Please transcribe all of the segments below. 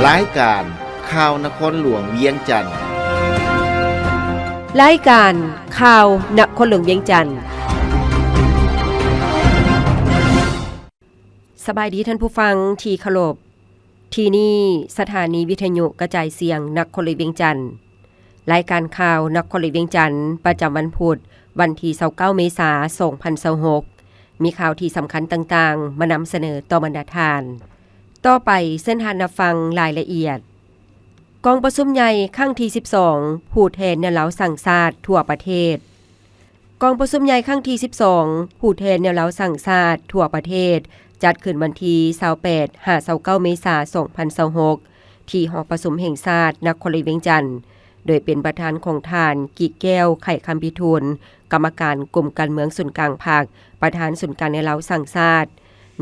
ລາຍການຂ່າວນະຄອນຫຼວງວຽງຈັນ. ລາຍການຂ່າວນະຄອນຫຼວງວຽງຈັນ. ສະບາຍດີທ່ານຜູ້ຟັງທີ່ເຄົາລົບ. ທີ່ນີ້ສະຖານີວິທະຍຸກະຈາຍສຽງນະຄອນຫຼວງວຽງຈັນ. ລາຍການຂ່າວນະຄອນຫຼວງວຽງຈັນ ປະຈຳວັນພຸດ ວັນທີຊາວເກົ້າ ເມສາ ສອງພັນຊາວຫົກ ມີຂ່າວທີ່ສຳຄັນຕ່າງໆ ມານຳສະເໜີຕໍ່ບັນດາທ່ານ. ຕໍ່ໄປເຊີນທ່ານຮັບຟັງລາຍລະອຽດ. ກອງປະຊຸມໃຫຍ່ຄັ້ງທີສິບສອງ ຜູ້ແທນແນວລາວສ້າງຊາດທົ່ວປະເທດ. ກອງປະຊຸມໃຫຍ່ຄັ້ງທີສິບສອງ ຜູ້ແທນແນວລາວສ້າງຊາດທົ່ວປະເທດ ຈັດຂຶ້ນວັນທີຊາວແປດ ຫາ ຊາວເກົ້າ ເມສາ ສອງພັນຊາວຫົກ ທີ່ຫໍປະຊຸມແຫ່ງຊາດນະຄອນຫຼວງວຽງຈັນ ໂດຍເປັນປະທານຂອງທ່ານ ກິແກ້ວ ໄຂຄຳພິທູນ ກຳມະການກົມການເມືອງສູນກາງພັກ, ປະທານສູນກາງແນວລາວສ້າງຊາດ,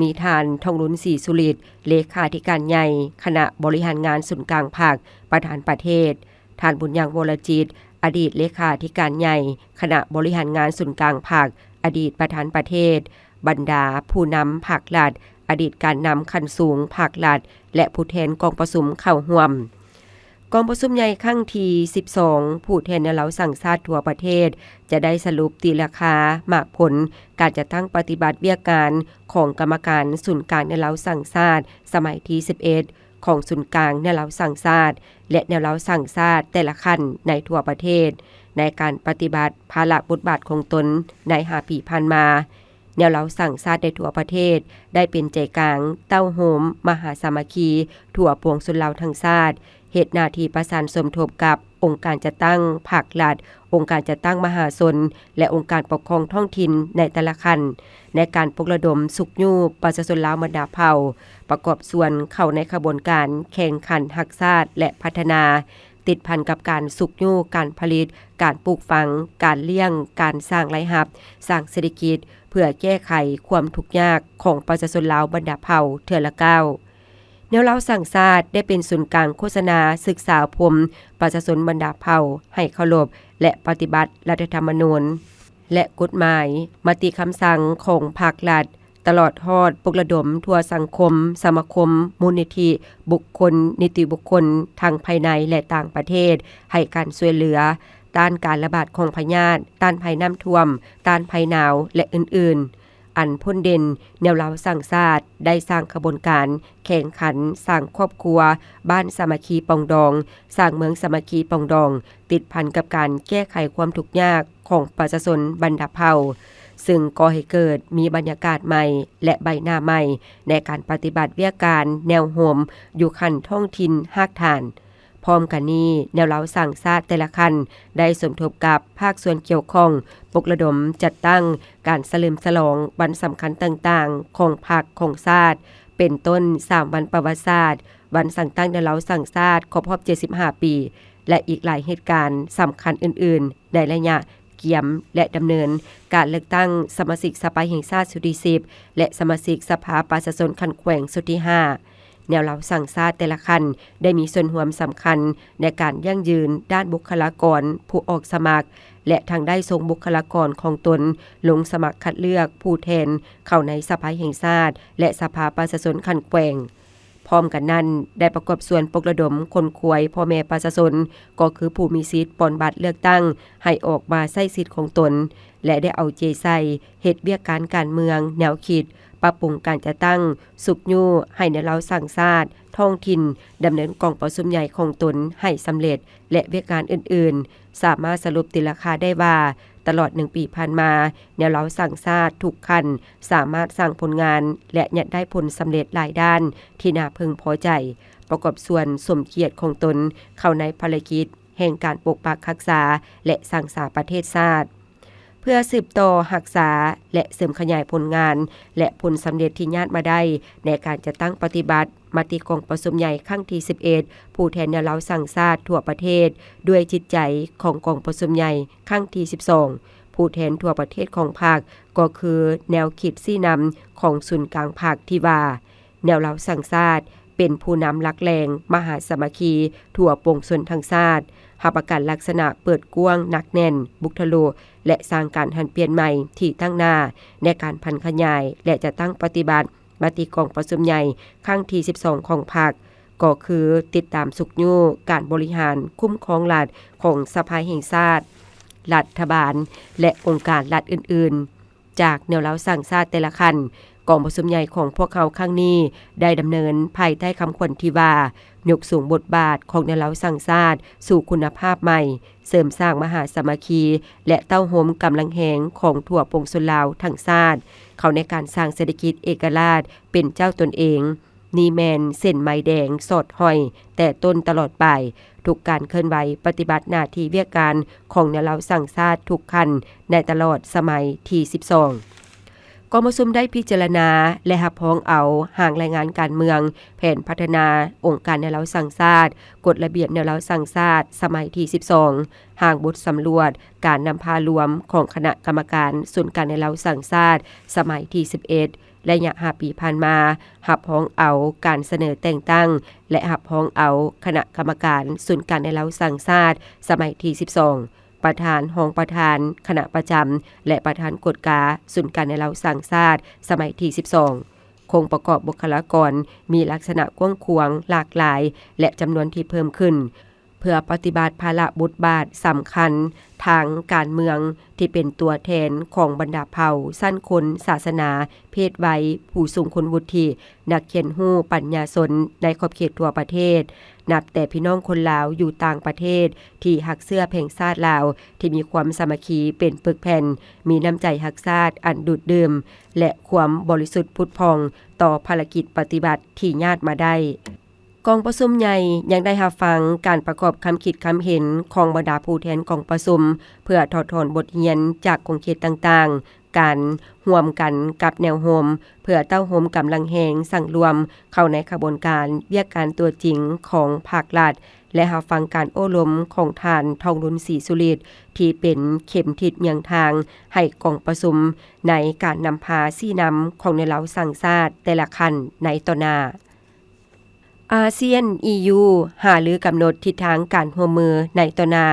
ມີທ່ານ ທອງລຸນ ສີສຸລິດ ເລຂາທິການໃຫຍ່ຄະນະບໍລິຫານງານສູນກາງພັກ, ປະທານປະເທດ, ທ່ານ ບຸນຍັງ ວໍລະຈິດ ອະດີດເລຂາທິການໃຫຍ່ຄະນະບໍລິຫານງານສູນກາງພັກ, ອະດີດປະທານປະເທດ, ບັນດາຜູ້ນຳພັກລັດ, ອະດີດການນຳຂັ້ນສູງພັກລັດ ແລະ ຜູ້ແທນກອງປະຊຸມເຂົ້າຮ່ວມ. ກອງປະຊຸມໃຫຍ່ຄັ້ງທີສິບສອງ ຜູ້ແທນແນວລາວສ້າງຊາດທົ່ວປະເທດ ຈະໄດ້ສະຫຼຸບຕີລາຄາໝາກຜົນການຈັດຕັ້ງປະຕິບັດວຽກງານຂອງກຳມະການສູນກາງແນວລາວສ້າງຊາດ ສະໄໝທີສິບເອັດ ຂອງສູນກາງແນວລາວສ້າງຊາດ ແລະ ແນວລາວສ້າງຊາດແຕ່ລະຂັ້ນໃນທົ່ວປະເທດ ໃນການປະຕິບັດພາລະບົດບາດຂອງຕົນໃນຫ້າປີຜ່ານມາ. ແນວລາວສ້າງຊາດໃນທົ່ວປະເທດ ໄດ້ເປັນໃຈກາງເຕົ້າໂຮມມະຫາສາມັກຄີທົ່ວປວງຊົນລາວທັງຊາດ, ເຮັດໜ້າທີ່ປະສານສົມທົບກັບອົງການຈັດຕັ້ງພາກລັດ, ອົງການຈັດຕັ້ງມະຫາຊົນ ແລະ ອົງການປົກຄອງທ້ອງຖິ່ນໃນແຕ່ລະຂັ້ນ ໃນການປຸກລະດົມຊຸກຍູ້ປະຊາຊົນລາວບັນດາເຜົ່າ ປະກອບສ່ວນເຂົ້າໃນຂະບວນການແຂ່ງຂັນຮັກຊາດ ແລະ ພັດທະນາ, ຕິດພັນກັບການຊຸກຍູ້ການຜະລິດ, ການປູກຝັງ, ການລ້ຽງ, ການສ້າງລາຍຮັບ, ສ້າງເສດຖະກິດ ເພື່ອແກ້ໄຂຄວາມທຸກຍາກຂອງປະຊາຊົນລາວບັນດາເຜົ່າເທື່ອລະກ້າວ. ແນວລາວສ້າງຊາດໄດ້ເປັນສູນກາງໂຄສະນາສຶກສາອົບຮົມປະຊາຊົນບັນດາເຜົ່າໃຫ້ເຄົາລົບ ແລະ ປະຕິບັດລັດຖະທຳມະນູນ ແລະ ກົດໝາຍ, ມະຕິຄຳສັ່ງຂອງພາກລັດ, ຕະຫຼອດຮອດປຸກລະດົມທົ່ວສັງຄົມ, ສະມາຄົມ, ມູນນິທິ, ບຸກຄົນ, ນິຕິບຸກຄົນ ທັງພາຍໃນ ແລະ ຕ່າງປະເທດ ໃຫ້ການຊ່ວຍເຫຼືອ ຕ້ານການລະບາດຂອງພະຍາດ, ຕ້ານໄພນ້ຳຖ້ວມ, ຕ້ານໄພໜາວ ແລະ ອື່ນໆ. ອັນພົ້ນເດັ່ນ, ແນວລາວສ້າງຊາດໄດ້ສ້າງຂະບວນການແຂ່ງຂັນສ້າງຄອບຄົວບ້ານສາມັກຄີປອງດອງ, ສ້າງເມືອງສາມັກຄີປອງດອງ, ຕິດພັນກັບການແກ້ໄຂຄວາມທຸກຍາກຂອງປະຊາຊົນບັນດາເຜົ່າ, ຊຶ່ງກໍ່ໃຫ້ເກີດມີບັນຍາກາດໃໝ່ ແລະ ໃບໜ້າໃໝ່ໃນການປະຕິບັດວຽກການແນວໂຮມຢູ່ຂັ້ນທ້ອງຖິ່ນຮາກຖານ. ພ້ອມກັນນີ້, ແນວລາວສ້າງຊາດແຕ່ລະຂັ້ນໄດ້ສົມທົບກັບພາກສ່ວນກ່ຽວຂ້ອງ ປົກລະດົມຈັດຕັ້ງການສະເຫຼີມສະຫຼອງວັນສຳຄັນຕ່າງໆຂອງພັກຂອງຊາດ, ເປັນຕົ້ນ ສາມວັນປະຫວັດສາດ, ວັນສ້າງຕັ້ງແນວລາວສ້າງຊາດຄົບຮອບເຈັດສິບຫ້າປີ ແລະ ອີກຫຼາຍເຫດການສຳຄັນອື່ນໆ ໃນໄລຍະກຽມ ແລະ ດຳເນີນການເລືອກຕັ້ງສະມາຊິກສະພາແຫ່ງຊາດຊຸດທີສິບ ແລະ ສະມາຊິກສະພາປະຊາຊົນຂັ້ນແຂວງຊຸດທີຫ້າ. ແນວລາວສ້າງຊາດແຕ່ລະຂັ້ນໄດ້ມີສ່ວນຮ່ວມສຳຄັນໃນການຢັ້ງຢືນດ້ານບຸກຄະລາກອນຜູ້ອອກສະໝັກ ແລະ ທັງໄດ້ສົ່ງບຸກຄະລາກອນຂອງຕົນລົງສະໝັກຄັດເລືອກຜູ້ແທນເຂົ້າໃນສະພາແຫ່ງຊາດ ແລະ ສະພາປະຊາຊົນຂັ້ນແຂວງ. ພ້ອມກັນນັ້ນ, ໄດ້ປະກອບສ່ວນປົກລະດົມຂົນຂວາຍພໍ່ແມ່ປະຊາຊົນ, ກໍຄືຜູ້ມີສິດປ່ອນບັດເລືອກຕັ້ງ, ໃຫ້ອອກມາໃຊ້ສິດຂອງຕົນ ແລະ ໄດ້ເອົາໃຈໃສ່ເຮັດວຽກການການເມືອງ, ແນວຄິດ, ປັບປຸງການຈັດຕັ້ງ, ຊຸກຍູ້ໃຫ້ແນວລາວສ້າງຊາດທ້ອງຖິ່ນດຳເນີນກອງປະຊຸມໃຫຍ່ຂອງຕົນໃຫ້ສຳເລັດ ແລະ ວຽກງານອື່ນໆ ສາມາດສະຫຼຸບຕີລາຄາໄດ້ວ່າ, ຕະຫຼອດໜຶ່ງປີຜ່ານມາ, ແນວລາວສ້າງຊາດທຸກຂັ້ນສາມາດສ້າງຜົນງານ ແລະ ຍັດໄດ້ຜົນສຳເລັດຫຼາຍດ້ານທີ່ໜ້າເພິ່ງພໍໃຈ, ປະກອບສ່ວນສົມກຽດຂອງຕົນເຂົ້າໃນພາລະກິດແຫ່ງການປົກປັກຮັກສາ ແລະ ສ້າງສາປະເທດຊາດ. ເພື່ອສືບຕໍ່ຮັກສາ ແລະ ເສີມຂະຫຍາຍຜົນງານ ແລະ ຜົນສຳເລັດທີ່ຍາດມາໄດ້ໃນການຈັດຕັ້ງປະຕິບັດມະຕິກອງປະຊຸມໃຫຍ່ຄັ້ງທີສິບເອັດ ຜູ້ແທນແນວລາວສ້າງຊາດທົ່ວປະເທດ ດ້ວຍຈິດໃຈຂອງກອງປະຊຸມໃຫຍ່ຄັ້ງທີສິບສອງ ຜູ້ແທນທົ່ວປະເທດຂອງພັກ ກໍຄືແນວຄິດຊີ້ນຳຂອງສູນກາງພັກທີ່ວ່າ ແນວລາວສ້າງຊາດ ເປັນຜູ້ນຳຫຼັກແຫຼ່ງມະຫາສາມັກຄີທົ່ວປວງຊົນທັງຊາດ, ຮັບປະກັນລັກສະນະເປີດກວ້າງໜັກແໜ້ນ, ບຸກທະລຸ ແລະ ສ້າງການຫັນປ່ຽນໃໝ່ທີ່ຕັ້ງໜ້າໃນການຜັນຂະຫຍາຍ ແລະ ຈັດຕັ້ງປະຕິບັດມະຕິກອງປະຊຸມໃຫຍ່ຄັ້ງທີສິບສອງຂອງພັກ. ກໍຄືຕິດຕາມຊຸກຍູ້ການບໍລິຫານຄຸ້ມຄອງລັດຂອງສະພາແຫ່ງຊາດ, ລັດຖະບານ ແລະ ອົງການລັດອື່ນໆ. ຈາກແນວລາວສ້າງຊາດແຕ່ລະຂັ້ນ, ກອງປະຊຸມໃຫຍ່ຂອງພວກເຮົາຄັ້ງນີ້ໄດ້ດຳເນີນພາຍໃຕ້ຄຳຂວັນທີ່ວ່າ ຍົກສູງບົດບາດຂອງແນວລາວສ້າງຊາດສູ່ຄຸນນະພາບໃໝ່, ເສີມສ້າງມະຫາສາມັກຄີ ແລະ ເຕົ້າໂຮມກຳລັງແຮງຂອງທົ່ວປວງຊົນລາວທັງຊາດ ເຂົ້າໃນການສ້າງເສດຖະກິດເອກະລາດເປັນເຈົ້າຕົນເອງ. ນີ້ແມ່ນເສັ້ນໄມແດງສອດຫ້ອຍແຕ່ຕົ້ນຕະຫຼອດປາຍ ທຸກການເຄື່ອນໄຫວປະຕິບັດໜ້າທີ່ວຽກງານຂອງແນວລາວສ້າງຊາດທຸກຂັ້ນໃນຕະຫຼອດສະໄໝທີສິບສອງ. ກອງປະຊຸມໄດ້ພິຈາລະນາ ແລະ ຮັບຮອງເອົາຮ່າງລາຍງານການເມືອງ, ແຜນພັດທະນາອົງການແນວລາວສ້າງຊາດ, ກົດລະບຽບແນວລາວສ້າງຊາດສະໄໝທີສິບສອງ, ຮ່າງບົດສຳຫຼວດການນຳພາລວມຂອງຄະນະກຳມະການສູນກາງແນວລາວສ້າງຊາດສະໄໝທີສິບເອັດ, ໄລຍະຫ້າປີຜ່ານມາ, ຮັບຮອງເອົາການສະເໜີແຕ່ງຕັ້ງ ແລະ ຮັບຮອງເອົາຄະນະກຳມະການສູນກາງແນວລາວສ້າງຊາດສະໄໝທີສິບສອງ, ປະທານ, ຮອງປະທານຄະນະປະຈຳ ແລະ ປະທານກວດກາສູນກາງແນວລາວສ້າງຊາດສະໄໝທີສິບສອງ. ໂຄງປະກອບບຸກຄະລາກອນມີລັກສະນະກວ້າງຂວາງ, ຫຼາກຫຼາຍ ແລະ ຈຳນວນທີ່ເພີ່ມຂຶ້ນ ເພື່ອປະຕິບັດພາລະບົດບາດສຳຄັນທາງການເມືອງ ທີ່ເປັນຕົວແທນຂອງບັນດາເຜົ່າ, ຊັ້ນຄົນ, ສາສະໜາ, ເພດໄວ, ຜູ້ຊົງຄຸນວຸດທິ, ນັກຮຽນຮູ້, ປັນຍາຊົນໃນຂອບເຂດທົ່ວປະເທດ, ນັບແຕ່ພີ່ນ້ອງຄົນລາວຢູ່ຕ່າງປະເທດທີ່ຮັກເຊື້ອແພງຊາດລາວ, ທີ່ມີຄວາມສາມັກຄີເປັນປຶກແຜ່ນ, ມີນ້ຳໃຈຮັກຊາດອັນດູດດື່ມ ແລະ ຄວາມບໍລິສຸດຜຸດຜ່ອງຕໍ່ພາລະກິດປະຕິວັດທີ່ຍາດມາໄດ້. ກອງປະຊຸມໃຫຍ່ຍັງໄດ້ຮັບຟັງການປະກອບຄຳຄິດຄຳເຫັນຂອງບັນດາຜູ້ແທນກອງປະຊຸມ ເພື່ອຖອດຖອນບົດຮຽນຈາກຂົງເຂດຕ່າງໆ, ການຮ່ວມກັນກັບແນວໂຮມ ເພື່ອເຕົ້າໂຮມກຳລັງແຮງສັງລວມເຂົ້າໃນຂະບວນການວຽກງານຕົວຈິງຂອງພາກລັດ ແລະ ຮັບຟັງການໂອ້ລົມຂອງທ່ານ ທອງລຸນ ສີສຸລິດ ທີ່ເປັນເຂັມທິດເຍືອງທາງໃຫ້ກອງປະຊຸມໃນການນຳພາຊີ້ນຳຂອງແນວລາວສ້າງຊາດແຕ່ລະຂັ້ນໃນຕໍ່ໜ້າ. ອາຊຽນ ອີຢູ ຫາລືກຳນົດທິດທາງການຮ່ວມມືໃນຕໍ່ໜ້າ.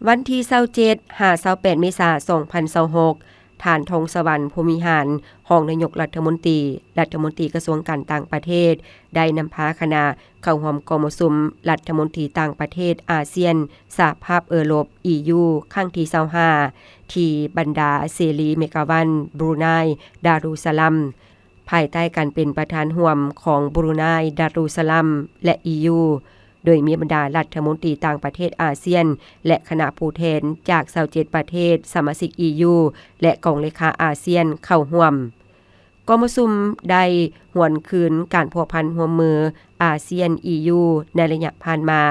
ວັນທີຊາວເຈັດ ຫາ ຊາວແປດ ເມສາ ສອງພັນຊາວຫົກ, ທ່ານ ທອງສະຫວັນ ພົມວິຫານ ຮອງນາຍົກລັດຖະມົນຕີ, ລັດຖະມົນຕີກະຊວງການຕ່າງປະເທດ ໄດ້ນຳພາຄະນະເຂົ້າຮ່ວມກອງປະຊຸມລັດຖະມົນຕີຕ່າງປະເທດອາຊຽນ ສະຫະພາບເອີຣົບ ອີຢູ ຄັ້ງທີຊາວຫ້າ ທີ່ບັນດາເສລີເມກາວັນ ບຣູໄນ ດາຣູສະລາມ ພາຍໃຕ້ການເປັນປະທານຮ່ວມຂອງບຣູໄນ ດາຣູສະລາມ ແລະ ອີຢູ ໂດຍມີບັນດາລັດຖະມົນຕີຕ່າງປະເທດອາຊຽນ ແລະ ຄະນະຜູ້ແທນຈາກຊາວເຈັດປະເທດສະມາຊິກ ອີຢູ ແລະ ກອງເລຂາອາຊຽນເຂົ້າຮ່ວມ. ກອງປະຊຸມໄດ້ຫວນຄືນການພົວພັນຮ່ວມມືອາຊຽນ ອີຢູ ໃນໄລຍະຜ່ານມາ,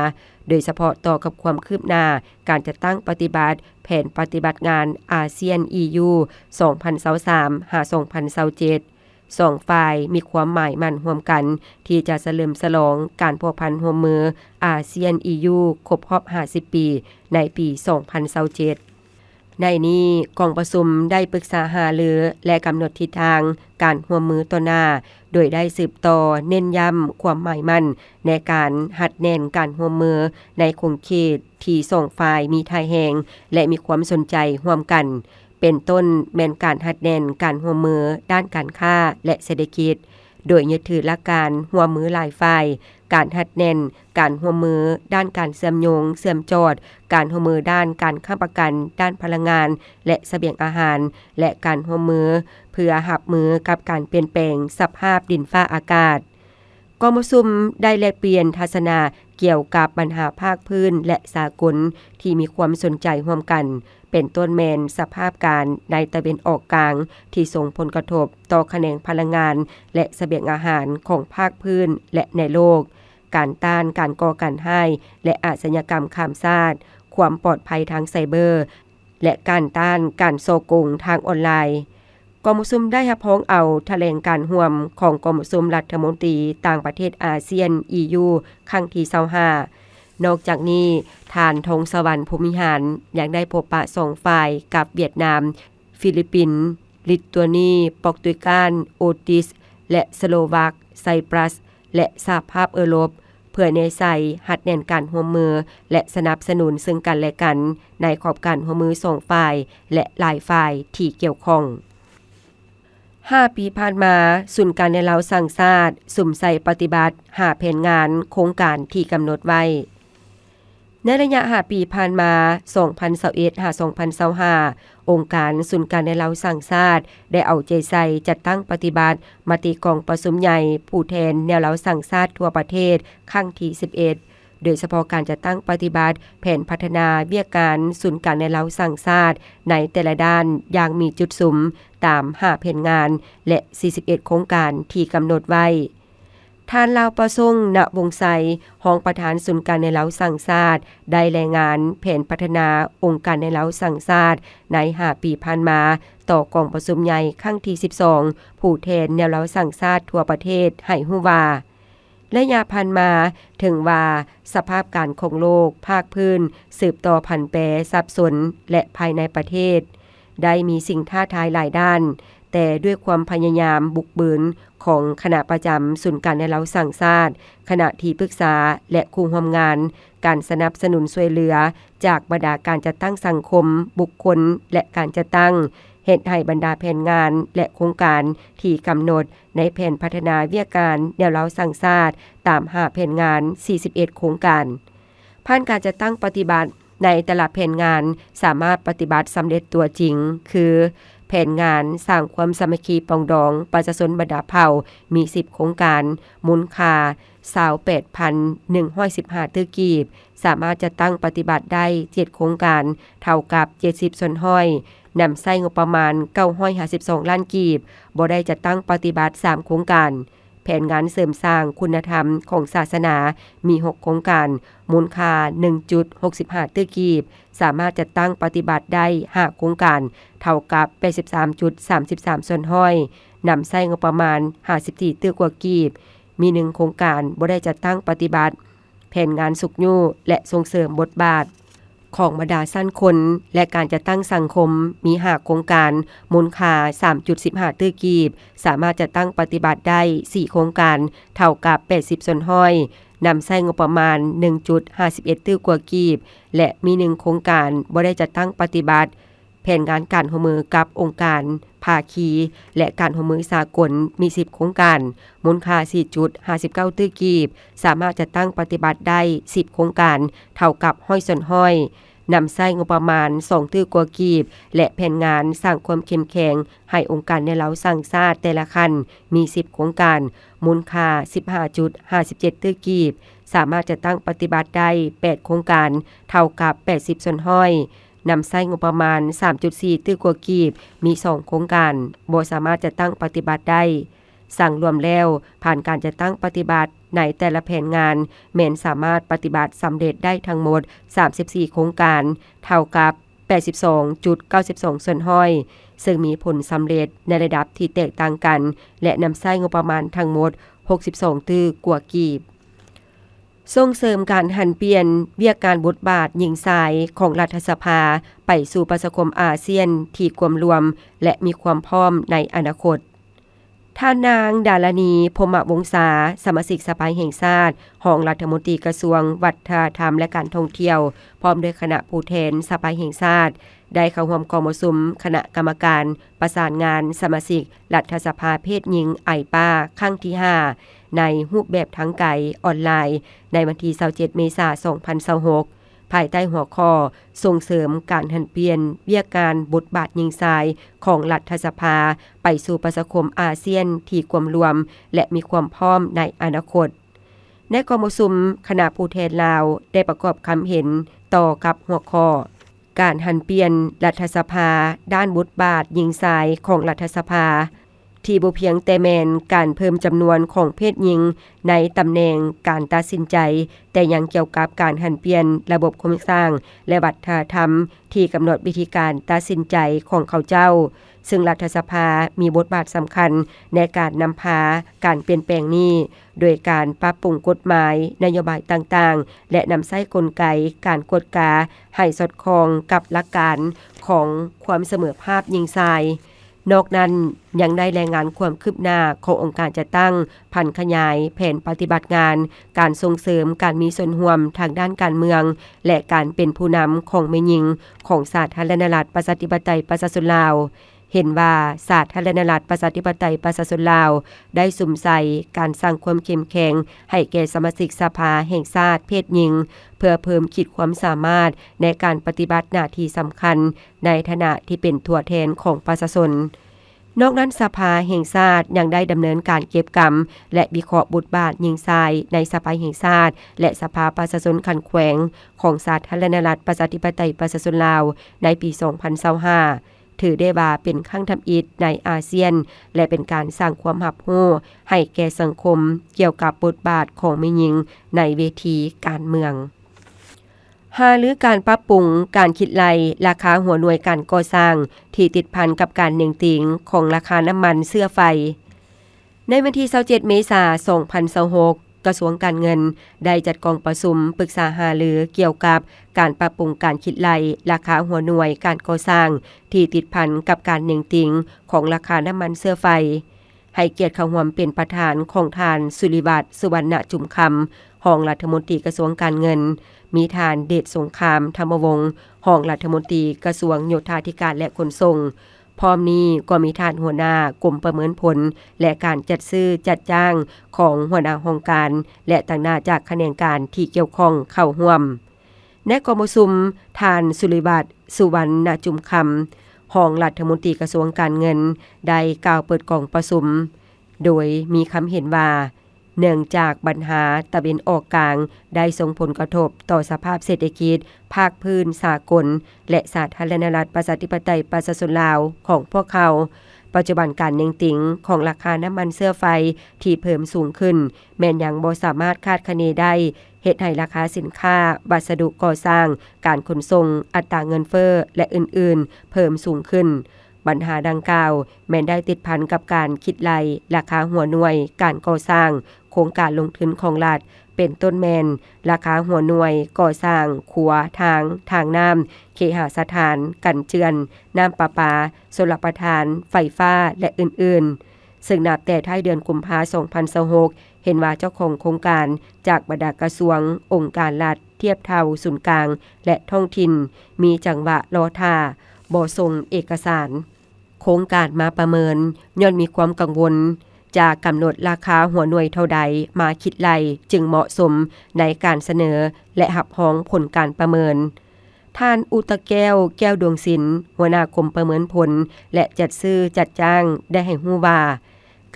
ໂດຍສະເພາະຕໍ່ກັບຄວາມຄືບໜ້າການຈັດຕັ້ງປະຕິບັດແຜນປະຕິບັດງານອາຊຽນ ອີຢູ ສອງພັນຊາວສາມ ຫາ ສອງພັນຊາວເຈັດ. ສອງຝ່າຍມີຄວາມໝາຍໝັ້ນຮ່ວມກັນທີ່ຈະສະເຫຼີມສະຫຼອງການພົວພັນຮ່ວມມືອາຊຽນ ອີຢູ ຄົບຮອບຫ້າສິບປີໃນປີສອງພັນຊາວເຈັດ. ໃນນີ້, ກອງປະຊຸມໄດ້ປຶກສາຫາລື ແລະ ກຳນົດທິດທາງການຮ່ວມມືຕໍ່ໜ້າ, ໂດຍໄດ້ສືບຕໍ່ເນັ້ນຢ້ຳຄວາມໝາຍໝັ້ນໃນການຮັດແໜ້ນການຮ່ວມມືໃນຂົງເຂດທີ່ສອງຝ່າຍມີທ່າແຮງ ແລະ ມີຄວາມສົນໃຈຮ່ວມກັນ. ເປັນຕົ້ນແມ່ນການຮັດແໜ້ນການຮ່ວມມືດ້ານການຄ້າ ແລະ ເສດຖະກິດ, ໂດຍຍຶດຖືຫຼັກການຮ່ວມມືຫຼາຍຝ່າຍ, ການຮັດແໜ້ນການຮ່ວມມືດ້ານການເຊື່ອມໂຍງ, ເຊື່ອມຈອດ, ການຮ່ວມມືດ້ານການຄ້ຳປະກັນ, ດ້ານພະລັງງານ ແລະ ສະບຽງອາຫານ ແລະ ການຮ່ວມມືເພື່ອຮັບມືກັບການປ່ຽນແປງສະພາບດິນຟ້າອາກາດ. ກອງປະຊຸມໄດ້ແລກປ່ຽນທັດສະນະກ່ຽວກັບບັນຫາພາກພື້ນ ແລະ ສາກົນທີ່ມີຄວາມສົນໃຈຮ່ວມກັນ, ເປັນຕົ້ນແມ່ນສະພາບການໃນຕາເວັນອອກກາງທີ່ສົ່ງຜົນກະທົບຕໍ່ຂະແໜງພະລັງງານ ແລະ ສະບຽງອາຫານຂອງພາກພື້ນ ແລະ ໃນໂລກ, ການຕ້ານການກໍ່ການຮ້າຍ ແລະ ອາຊະຍາກຳຂ້າມຊາດ, ຄວາມປອດໄພທາງໄຊເບີ ແລະ ການຕ້ານການສໍ້ໂກງທາງອອນລາຍ. ກອງປະຊຸມໄດ້ຮັບຮອງເອົາຖະແຫຼງການຮ່ວມຂອງກອງປະຊຸມລັດຖະມົນຕີຕ່າງປະເທດອາຊຽນ ອີຢູ ຄັ້ງທີຊາວຫ້າ. ນອກຈາກນີ້, ທ່ານ ທອງສະຫວັນ ພົມວິຫານ ຍັງໄດ້ພົບປະສອງຝ່າຍກັບຫວຽດນາມ, ຟີລິບປິນ, ລິດຕົວນີ, ປອກຕຸຍການ, ໂອຕິສ ແລະ ສະໂລວັກ, ໄຊປຣັສ ແລະ ສະຫະພາບເອີຣົບ ເພື່ອແນໃສ່ຮັດແໜ້ນການຮ່ວມມື ແລະ ສະໜັບສະໜູນເຊິ່ງກັນແລະກັນໃນຂອບການຮ່ວມມືສອງຝ່າຍ ແລະ ຫຼາຍຝ່າຍທີ່ກ່ຽວຂ້ອງ. ຫ້າປີຜ່ານມາ, ສູນກາງແນວລາວສ້າງຊາດສຸມໃສ່ປະຕິບັດຫ້າແຜນງານໂຄງການທີ່ກຳນົດໄວ້. ໃນໄລຍະຫ້າປີຜ່ານມາ, ສອງພັນຊາວເອັດ ຫາ ສອງພັນຊາວຫ້າ, ອົງການສູນກາງແນວລາວສ້າງຊາດ ໄດ້ເອົາໃຈໃສ່ຈັດຕັ້ງປະຕິບັດມະຕິກອງປະຊຸມໃຫຍ່ຜູ້ແທນແນວລາວສ້າງຊາດທົ່ວປະເທດ ຄັ້ງທີສິບເອັດ ໂດຍສະເພາະການຈັດຕັ້ງປະຕິບັດແຜນພັດທະນາວຽກງານສູນກາງແນວລາວສ້າງຊາດໃນແຕ່ລະດ້ານຢ່າງມີຈຸດສຸມຕາມຫ້າແຜນງານ ແລະ ສີ່ສິບເອັດໂຄງການທີ່ກຳນົດໄວ້. ທ່ານ ລາວປະສົງ ນະວົງໄຊ, ຮອງປະທານສູນກາງແນວລາວສ້າງຊາດ ໄດ້ລາຍງານແຜນພັດທະນາອົງການແນວລາວສ້າງຊາດໃນຫ້າປີຜ່ານມາ ຕໍ່ກອງປະຊຸມໃຫຍ່ຄັ້ງທີສິບສອງ ຜູ້ແທນແນວລາວສ້າງຊາດທົ່ວປະເທດ ໃຫ້ຮູ້ວ່າ ໄລຍະຜ່ານມາ, ເຖິງວ່າສະພາບການຂອງໂລກພາກພື້ນສືບຕໍ່ຜັນແປສັບສົນ ແລະ ພາຍໃນປະເທດ ໄດ້ມີສິ່ງທ້າທາຍຫຼາຍດ້ານ, ແຕ່ດ້ວຍຄວາມພະຍາຍາມບຸກບືນຂອງຄະນະປະຈຳສູນກາງແນວລາວສ້າງຊາດ, ຄະນະທີ່ປຶກສາ ແລະ ຄູ່ຮ່ວມງານ, ການສະໜັບສະໜູນຊ່ວຍເຫຼືອຈາກບັນດາການຈັດຕັ້ງສັງຄົມ, ບຸກຄົນ ແລະ ການຈັດຕັ້ງ, ເຮັດໃຫ້ບັນດາແຜນງານ ແລະ ໂຄງການທີ່ກຳນົດໃນແຜນພັດທະນາວຽກງານແນວລາວສ້າງຊາດຕາມຫ້າແຜນງານ ສີ່ສິບເອັດໂຄງການ ຜ່ານການຈັດຕັ້ງປະຕິບັດໃນແຕ່ລະແຜນງານ ສາມາດປະຕິບັດສຳເລັດຕົວຈິງ ຄື ແຜນງານສ້າງຄວາມສາມັກຄີປອງດອງປະຊາຊົນບັນດາເຜົ່າ ມີສິບໂຄງການ, ມູນຄ່າຊາວແປດພັນໜຶ່ງຮ້ອຍສິບຫ້າຕື້ກີບ, ສາມາດຈັດຕັ້ງປະຕິບັດໄດ້ເຈັດໂຄງການ, ເທົ່າກັບເຈັດສິບສ່ວນຮ້ອຍ, ນຳໃຊ້ງົບປະມານເກົ້າຮ້ອຍຫ້າສິບສອງລ້ານກີບ, ບໍ່ໄດ້ຈັດຕັ້ງປະຕິບັດສາມໂຄງການ. ແຜນງານເສີມສ້າງຄຸນນະທຳຂອງສາສະໜາ ມີຫົກໂຄງການ, ມູນຄ່າໜຶ່ງຈຸດຫົກສິບຫ້າຕື້ກີບ, ສາມາດຈັດຕັ້ງປະຕິບັດໄດ້ຫ້າໂຄງການ, ເທົ່າກັບແປດສິບສາມຈຸດສາມສິບສາມສ່ວນຮ້ອຍ, ນຳໃຊ້ງົບປະມານຫ້າສິບສີ່ຕື້ກວ່າກີບ, ມີໜຶ່ງໂຄງການບໍ່ໄດ້ຈັດຕັ້ງປະຕິບັດ. ແຜນງານຊຸກຍູ້ ແລະ ສົ່ງເສີມບົດບາດຂອງບັນດາຊັ້ນຄົນ ແລະ ການຈັດຕັ້ງສັງຄົມ ມີຫ້າໂຄງການ, ມູນຄ່າສາມຈຸດສິບຫ້າຕື້ກີບ, ສາມາດຈັດຕັ້ງປະຕິບັດໄດ້ສີ່ໂຄງການ, ເທົ່າກັບແປດສິບສ່ວນຮ້ອຍ, ນຳໃຊ້ງົບປະມານໜຶ່ງຈຸດຫ້າສິບເອັດຕື້ກວ່າກີບ ແລະ ມີໜຶ່ງໂຄງການບໍ່ໄດ້ຈັດຕັ້ງປະຕິບັດ. ແຜນງານການຮ່ວມມືກັບອົງການພາຄີ ແລະ ການຮ່ວມມືສາກົນ ມີສິບໂຄງການ, ມູນຄ່າສີ່ຈຸດຫ້າສິບເກົ້າຕື້ກີບ, ສາມາດຈັດຕັ້ງປະຕິບັດໄດ້ສິບໂຄງການ, ເທົ່າກັບຮ້ອຍສ່ວນຮ້ອຍ, ນຳໃຊ້ງົບປະມານສອງຕື້ກວ່າກີບ ແລະ ແຜນງານສ້າງຄວາມເຂັ້ມແຂງໃຫ້ອົງການແນວລາວສ້າງຊາດແຕ່ລະຂັ້ນ ມີສິບໂຄງການ, ມູນຄ່າສິບຫ້າຈຸດຫ້າສິບເຈັດຕື້ກີບ, ສາມາດຈັດຕັ້ງປະຕິບັດໄດ້ແປດໂຄງການ, ເທົ່າກັບແປດສິບສ່ວນຮ້ອຍ, ນຳໃຊ້ງົບປະມານສາມຈຸດສີ່ຕື້ກວ່າກີບ, ມີສອງໂຄງການ, ບໍ່ສາມາດຈັດຕັ້ງປະຕິບັດໄດ້. ສັງລວມແລ້ວ, ຜ່ານການຈັດຕັ້ງປະຕິບັດໃນແຕ່ລະແຜນງານ ແມ່ນສາມາດປະຕິບັດສຳເລັດໄດ້ທັງໝົດສາມສິບສີ່ໂຄງການ, ເທົ່າກັບແປດສິບສອງຈຸດເກົ້າສິບສອງສ່ວນຮ້ອຍ, ເຊິ່ງມີຜົນສຳເລັດໃນລະດັບທີ່ແຕກຕ່າງກັນ ແລະ ນຳໃຊ້ງົບປະມານທັງໝົດຫົກສິບສອງຕື້ກວ່າກີບ. ສົ່ງເສີມການຫັນປ່ຽນວຽກງານບົດບາດຍິງຊາຍຂອງລັດຖະສະພາໄປສູ່ປະຊາຄົມອາຊຽນທີ່ກວມລວມ ແລະ ມີຄວາມພ້ອມໃນອະນາຄົດ. ທ່ານນາງ ດາລານີ ພົມມະວົງສາ, ສະມາຊິກສະພາແຫ່ງຊາດ, ຮອງລັດຖະມົນຕີກະຊວງວັດທະນະທຳ ແລະ ການທ່ອງທ່ຽວ, ພ້ອມດ້ວຍຄະນະຜູ້ແທນສະພາແຫ່ງຊາດ ໄດ້ເຂົ້າຮ່ວມກອງປະຊຸມຄະນະກຳມະການປະສານງານສະມາຊິກລັດຖະສະພາເພດຍິງ ໄອປາ ຄັ້ງທີຫ້າ ໃນຮູບແບບທາງໄກອອນລາຍ ໃນວັນທີຊາວເຈັດເມສາ ສອງພັນຊາວຫົກ ພາຍໃຕ້ຫົວຂໍ້ ສົ່ງເສີມການຫັນປ່ຽນວຽກງານບົດບາດຍິງຊາຍຂອງລັດຖະສະພາໄປສູ່ປະຊາຄົມອາຊຽນທີ່ກວມລວມ ແລະ ມີຄວາມພ້ອມໃນອະນາຄົດ. ໃນກອງປະຊຸມ, ຄະນະຜູ້ແທນລາວໄດ້ປະກອບຄຳເຫັນຕໍ່ກັບຫົວຂໍ້ ການຫັນປ່ຽນລັດຖະສະພາດ້ານບົດບາດຍິງຊາຍຂອງລັດຖະສະພາ ທີ່ບໍ່ພຽງແຕ່ແມ່ນການເພີ່ມຈຳນວນຂອງເພດຍິງໃນຕຳແໜ່ງການຕັດສິນໃຈ, ແຕ່ຍັງກ່ຽວກັບການຫັນປ່ຽນລະບົບໂຄງສ້າງ ແລະ ວັດທະນະທຳທີ່ກຳນົດວິທີການຕັດສິນໃຈຂອງເຂົາເຈົ້າ, ເຊິ່ງລັດຖະສະພາມີບົດບາດສຳຄັນໃນການນຳພາການປ່ຽນແປງນີ້ ໂດຍການປັບປຸງກົດໝາຍ, ນະໂຍບາຍຕ່າງໆ ແລະ ນຳໃຊ້ກົນໄກການກວດກາໃຫ້ສອດຄ່ອງກັບຫຼັກການຂອງຄວາມສະເໝີພາບຍິງຊາຍ. ນອກນັ້ນ, ຍັງໄດ້ລາຍງານຄວາມຄືບໜ້າຂອງອົງການຈັດຕັ້ງຜັນຂະຫຍາຍແຜນປະຕິບັດງານການສົ່ງເສີມການມີສ່ວນຮ່ວມທາງດ້ານການເມືອງ ແລະ ການເປັນຜູ້ນຳຂອງແມ່ຍິງຂອງສາທາລະນະລັດ ປະຊາທິປະໄຕ ປະຊາຊົນລາວ. ເຫັນວ່າສາທາລະນະລັດ ປະຊາທິປະໄຕ ປະຊາຊົນລາວ ໄດ້ສຸມໃສ່ການສ້າງຄວາມເຂັ້ມແຂງໃຫ້ແກ່ສະມາຊິກສະພາແຫ່ງຊາດເພດຍິງ ເພື່ອເພີ່ມຂີດຄວາມສາມາດໃນການປະຕິບັດໜ້າທີ່ສຳຄັນ ໃນຖານະທີ່ເປັນຕົວແທນຂອງປະຊາຊົນ. ນອກນັ້ນ, ສະພາແຫ່ງຊາດຍັງໄດ້ດຳເນີນການເກັບກຳ ແລະ ວິເຄາະບົດບາດຍິງຊາຍໃນສະພາແຫ່ງຊາດ ແລະ ສະພາປະຊາຊົນຂັ້ນແຂວງຂອງສາທາລະນະລັດ ປະຊາທິປະໄຕ ປະຊາຊົນລາວ ໃນປີສອງພັນຊາວຫ້າ ຖືໄດ້ວ່າເປັນຄັ້ງທຳອິດໃນອາຊຽນ ແລະ ເປັນການສ້າງຄວາມຮັບຮູ້ໃຫ້ແກ່ສັງຄົມກ່ຽວກັບບົດບາດຂອງແມ່ຍິງໃນເວທີການເມືອງ. ຫາລືການປັບປຸງການຄິດໄລ່ລາຄາຫົວໜ່ວຍການກໍ່ສ້າງທີ່ຕິດພັນກັບການເໜັງຕີງຂອງລາຄານ້ຳມັນເຊື້ອໄຟ. ໃນວັນທີຊາວເຈັດ ເມສາ ສອງພັນຊາວຫົກ ກະຊວງການເງິນໄດ້ຈັດກອງປະຊຸມປຶກສາຫາລືກ່ຽວກັບການປັບປຸງການຄິດໄລ່ລາຄາຫົວໜ່ວຍການກໍ່ສ້າງທີ່ຕິດພັນກັບການເໜັງຕີງຂອງລາຄານ້ຳມັນເຊື້ອໄຟ. ໃຫ້ກຽດເຂົ້າຮ່ວມເປັນປະທານຂອງທ່ານ ສຸລິວັດ ສຸວັນນະຈຸມຄຳ ຮອງລັດຖະມົນຕີກະຊວງການເງິນ, ມີທ່ານ ເດດສົງຄາມ ທຳມະວົງ ຮອງລັດຖະມົນຕີກະຊວງໂຍທາທິການ ແລະ ຂົນສົ່ງ. ພ້ອມນີ້ກໍມີທ່ານຫົວໜ້າກົມປະເມີນຜົນ ແລະ ການຈັດຊື້ຈັດຈ້າງຂອງຫົວໜ້າຫ້ອງການ ແລະ ຕາງໜ້າຈາກຂະແໜງການທີ່ກ່ຽວຂ້ອງເຂົ້າຮ່ວມ. ໃນກອງປະຊຸມ, ທ່ານ ສຸລິວັດ ສຸວັນນະຈຸມຄຳ ຮອງລັດຖະມົນຕີກະຊວງການເງິນ ໄດ້ກ່າວເປີດກອງປະຊຸມ ໂດຍມີຄຳເຫັນວ່າ, ເນື່ອງຈາກບັນຫາຕາເວັນອອກກາງໄດ້ສົ່ງຜົນກະທົບຕໍ່ສະພາບເສດຖະກິດພາກພື້ນສາກົນ ແລະ ສາທາລະນະລັດ ປະຊາທິປະໄຕ ປະຊາຊົນລາວຂອງພວກເຮົາ, ປັດຈຸບັນການເໜັງຕີງຂອງລາຄານ້ຳມັນເຊື້ອໄຟທີ່ເພີ່ມສູງຂຶ້ນ ແມ່ນຍັງບໍ່ສາມາດຄາດຄະເນໄດ້, ເຮັດໃຫ້ລາຄາສິນຄ້າ, ວັດສະດຸກໍ່ສ້າງ, ການຂົນສົ່ງ, ອັດຕາເງິນເຟີ້ ແລະ ອື່ນໆ ເພີ່ມສູງຂຶ້ນ. ບັນຫາດັ່ງກ່າວແມ່ນໄດ້ຕິດພັນກັບການຄິດໄລ່ລາຄາຫົວໜ່ວຍການກໍ່ສ້າງໂຄງການລົງທຶນຂອງລັດ, ເປັນຕົ້ນແມ່ນລາຄາຫົວໜ່ວຍກໍ່ສ້າງຂົວ, ທາງ, ທາງນ້ຳ, ເຄຫະສະຖານ, ກັນເຈື່ອນ, ນ້ຳປະປາ, ຊົນລະປະທານ, ໄຟຟ້າ ແລະ ອື່ນໆ. ເຊິ່ງນັບແຕ່ທ້າຍເດືອນກຸມພາ ສອງພັນຊາວຫົກ ເຫັນວ່າເຈົ້າຂອງໂຄງການຈາກບັນດາກະຊວງ, ອົງການລັດທຽບເທົ່າສູນກາງ ແລະ ທ້ອງຖິ່ນ ມີຈັງຫວະລໍຖ້າ, ບໍ່ສົ່ງເອກະສານ. ໂຄງການມາປະເມີນ ຍ້ອນມີຄວາມກັງວົນຈະກຳນົດລາຄາຫົວໜ່ວຍເທົ່າໃດມາຄິດໄລ່ຈຶ່ງເໝາະສົມໃນການສະເໜີ ແລະ ຮັບຮອງຜົນການປະເມີນ. ທ່ານ ອຸຕະແກ້ວ ແກ້ວດວງສິນ ຫົວໜ້າກົມປະເມີນຜົນ ແລະ ຈັດຊື້ຈັດຈ້າງ ໄດ້ໃຫ້ຮູ້ວ່າ,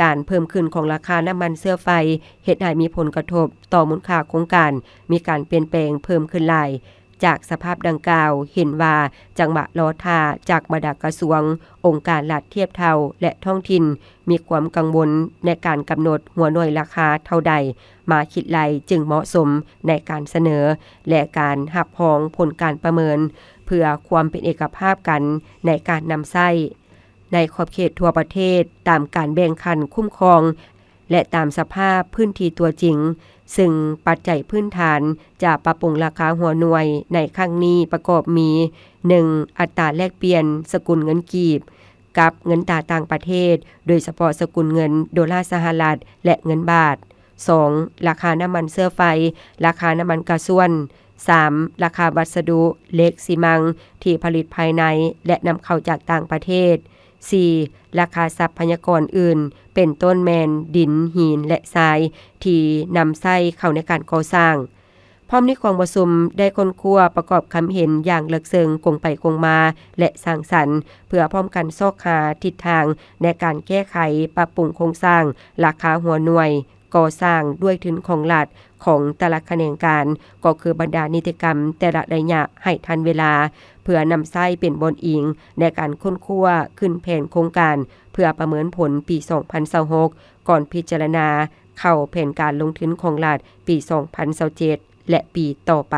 ການເພີ່ມຂຶ້ນຂອງລາຄານ້ຳມັນເຊື້ອໄຟເຮັດໃຫ້ມີຜົນກະທົບຕໍ່ມູນຄ່າໂຄງການ ມີການປ່ຽນແປງເພີ່ມຂຶ້ນຫຼາຍ. ຈາກສະພາບດັ່ງກ່າວ ເຫັນວ່າຈັງຫວະລໍຖ້າຈາກບັນດາກະຊວງ, ອົງການລັດທຽບເທົ່າ ແລະ ທ້ອງຖິ່ນ ມີຄວາມກັງວົນໃນການກຳນົດຫົວໜ່ວຍລາຄາເທົ່າໃດ ມາຄິດໄລ່ຈຶ່ງເໝາະສົມໃນການສະເໜີ ແລະ ການຮັບຮອງຜົນການປະເມີນ ເພື່ອຄວາມເປັນເອກະພາບກັນໃນການນຳໃຊ້ໃນຂອບເຂດທົ່ວປະເທດ ຕາມການແບ່ງຂັ້ນຄຸ້ມຄອງ ແລະ ຕາມສະພາບພື້ນທີ່ຕົວຈິງ, ເຊິ່ງປັດໄຈພື້ນຖານຈະປັບປຸງລາຄາຫົວໜ່ວຍໃນຄັ້ງນີ້ປະກອບມີ, ໜຶ່ງ ອັດຕາແລກປ່ຽນສະກຸນເງິນກີບກັບເງິນຕາຕ່າງປະເທດ, ໂດຍສະເພາະສະກຸນເງິນໂດລາສະຫະລັດ ແລະ ເງິນບາດ. ສອງ ລາຄານ້ຳມັນເຊື້ອໄຟ, ລາຄານ້ຳມັນກາຊວນ. ສາມ ລາຄາວັດສະດຸເຫຼັກຊີມັງທີ່ຜະລິດພາຍໃນ ແລະ ນຳເຂົ້າຈາກຕ່າງປະເທດ. ສີ່ ລາຄາຊັບພະຍາກອນອື່ນ ເປັນຕົ້ນແມ່ນດິນ, ຫີນ ແລະ ຊາຍ ທີ່ນຳໃຊ້ເຂົ້າໃນການກໍ່ສ້າງ. ພ້ອມນີ້ກອງປະຊຸມໄດ້ຄົ້ນຄວ້າປະກອບຄຳເຫັນຢ່າງເລິກເຊິ່ງ, ກົງໄປກົງມາ ແລະ ສ້າງສັນ ເພື່ອພ້ອມກັນຊອກຫາທິດທາງໃນການແກ້ໄຂປັບປຸງໂຄງສ້າງລາຄາຫົວໜ່ວຍ ກໍ່ສ້າງດ້ວຍທຶນຂອງລັດຂອງແຕ່ລະຂະແໜງການ, ກໍຄືບັນດານິຕິກຳແຕ່ລະໄລຍະໃຫ້ທັນເວລາ, ເພື່ອນຳໃຊ້ເປັນບ່ອນອີງໃນການຄົ້ນຄວ້າຂຶ້ນແຜນໂຄງການ ເພື່ອປະເມີນຜົນປີສອງພັນຊາວຫົກ ກ່ອນພິຈາລະນາເຂົ້າແຜນການລົງທຶນຂອງລັດປີສອງພັນຊາວເຈັດ ແລະ ປີຕໍ່ໄປ.